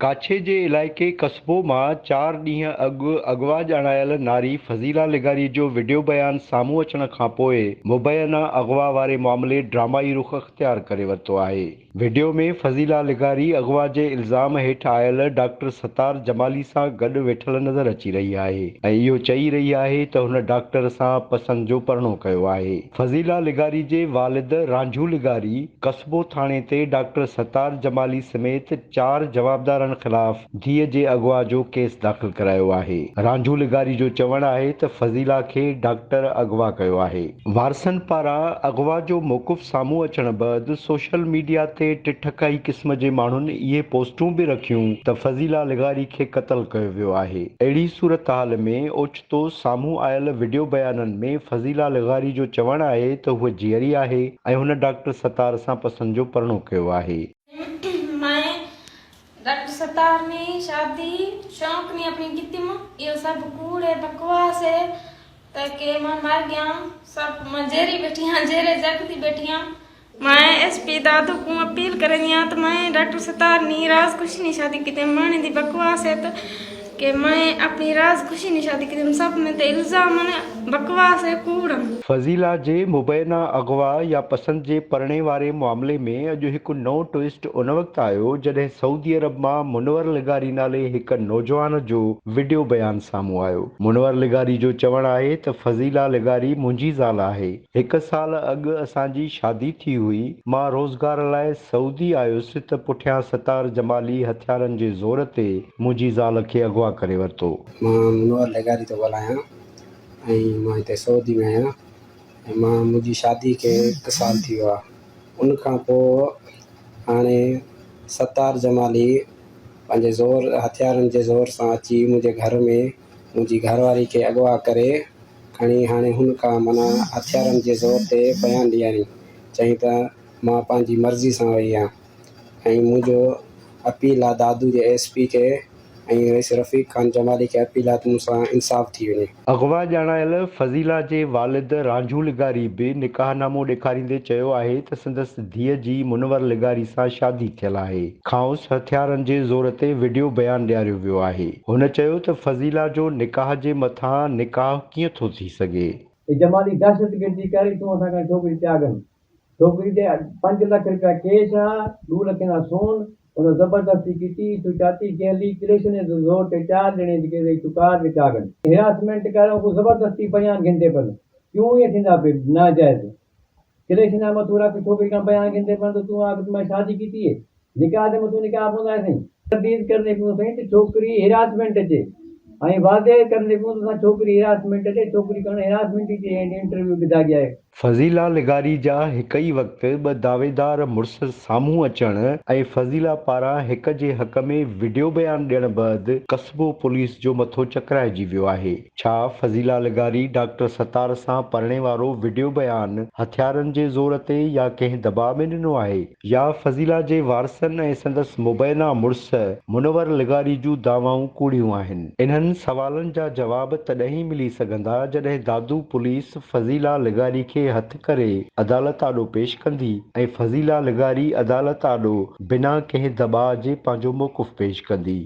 ڪاڇي جي علائقي قصبو مان چار ڏينهن اڳ اغوا ڄاڻايل ناري فضيلا لغاري جو وڊيو بيان سامهون اچڻ کانپوء مبينا اغوا واري معاملي ڊرامائي رخ اختيار ڪري ورتو آهي. وڊيو ۾ فضيلا لغاري اغوا جي الزام هيٺ آيل ڊاڪٽر ستار جمالي سان گڏ ويٺل نظر اچي رهي آهي ۽ اهو چئي رهي آهي ته هن ڊاڪٽر سان پسند جو پرڻو ڪيو آهي. فضيلا لغاري جي والد رانجهو لغاري قصبو ٿاڻي تي ڊاڪٽر ستار جمالي سميت چار جوابدارن خلاف ڌيء جي اغوا جو ڪيس داخل ڪرايو آهي. رانجهو لغاري جو چوڻ آهي ته فضيلا کي ڊاڪٽر اغوا ڪيو آهي. وارثن پاران اغوا جو موقف سامهون اچڻ بعد سوشل ميڊيا تي ٽٺڪائي قسم جي ماڻهن اهي پوسٽون به رکيون ته فضيلا لغاري کي قتل ڪيو ويو آهي. اهڙي صورتحال ۾ اوچتو سامهون آيل وڊيو بيانن ۾ فضيلا لغاري جو چوڻ آهي ته هوء جيئري آهي ۽ هن ڊاڪٽر ستار سان پسند جو پرڻو ڪيو آهي. مين ڊاڪٽر ستار ني شادي شونق ني اپني کيتي م اهو سڀ ڪوڙ هي بڪواس هي ته ڪي مان مر گيام سڀ مان جيري بيٺي هان جيري جاڳدي بيٺي هان. مين ايس پي دادو ڪون اپيل ڪريندي هان ته مين ڊاڪٽر ستار ني راز خوشي ني شادي کيتي ماڻي the بڪواس هي ته ڪي مين اپني راز خوشي ني شادي کيتي سڀ مين تي الزام هن بڪواس هي ڪوڙ هن. فضيلا جي مبينا اغوا يا پسند جي پرڻي واري معاملي ۾ اڄ هڪ نئون ٽوئسٽ ان وقت آيو جڏهن سعودي عرب مان منور لغاري نالي هڪ نوجوان جو وڊيو بيان سامهون آيو. منور لغاري جو چوڻ آهي ته فضيلا لغاري منهنجي زال آهي. هڪ سال اڳ اسان جي شادي ٿي هئي، مان روزگار لاء سعودي آيس ته پٺيان ستار جمالي هٿيارن جي زور تي منهنجي زال کي اغوا ڪري ورتو. مان منور لغاري ٿو ڳالهايان ۽ مان هتي سعودي ۾ آهيان ۽ مان منهنجي شادي کي هڪ سال ٿي ويو آهي ان کان پوء هاڻي ستار جمالي پنهنجي زور هٿيارن جي زور سان اچي منهنجي گهر ۾ منهنجي گهر واري کي اغوا ڪري کڻي هاڻي هن کان معنيٰ هٿيارن جي زور تي بيان ڏيارين چيائين ته مان پنهنجي مرضي سان وئي آهيان ۽ منهنجو اپيل آ دادو جي ايس پي کي ۽ رئيس رفيق خان جمالي کي اپيل آ ته مون سان انصاف ٿي وڃي. اغوا ڄاڻايل فضيلا جي والد رانجهو لغاري به نڪاح نامو ڏيکاريندي چيو آهي ته سندس ڌيء جي منور لغاري سان شادي ٿيل آهي. کانئس هٿيارن جي زور تي وڊيو بيان ڏياريو ويو آهي. هن چيو ته فضيلا جو نڪاح جي مٿان نڪاح ڪيئن ٿو ٿي سگهي؟ اي جمالي دهشتگردي ڪر اتون اسان کان ڇوڪري تياڳن ڇوڪري تي پنج لک رپيا ڪيش ها ڏو لکين دا سون ان زبردستي ڪيتي اتون چاتي جنهن لي ڪليشن جي زور تي چار ڄڻي جيڪي رهي اتون ڪار تي تياڳن هراسمينٽ ڪر اوکو زبردستي بيان گهندي پن ڪيون ائين ٿيندا پي ناجائز ڪليشن جا مٿو رک ڇوڪري کان بيان گهندي پن ته تون آک مان شادي ڪيتي هي نڪاح تي مٿو نڪاح پوندا آهي سائين. ترديد ڪرڻي پيون سائين ته ڇوڪري هراسمينٽ اچي ۽ واضح ڪرڻي پيون ته اسان ڇوڪري هراسمينٽ اچي ڇوڪري ڪاڻ هراسمينٽ ئي چئي انٽرويو ٻڌا گيا آهي. فضيلا لغاري جا هڪ ئي وقت ٻه دعويدار مڙس سامهون اچڻ ۽ فضيلا پاران هڪ جي حق ۾ وڊيو بيان ڏيڻ بعد قصبو پوليس جو مٿو چڪرائجي ويو آهي. ڇا فضيلا لغاري ڊاڪٽر ستار سان پرڻي وارو وڊيو بيان هٿيارن جي زور تي يا ڪنهن دٻاء ۾ ڏنو آهي يا فضيلا جي وارثن ۽ سندس مبينا مڙس منور لغاري جون دعوائون ڪوڙيون آهن؟ انهن سوالن جا جواب تڏهن ئي ملي سگهندا جڏهن دادو پوليس فضيلا لغاري کي هٿ ڪري عدالت آڏو پيش ڪندي ۽ فضيلا لغاري عدالت آڏو بنا ڪنهن دٻاء جي پنهنجو موقف پيش ڪندي.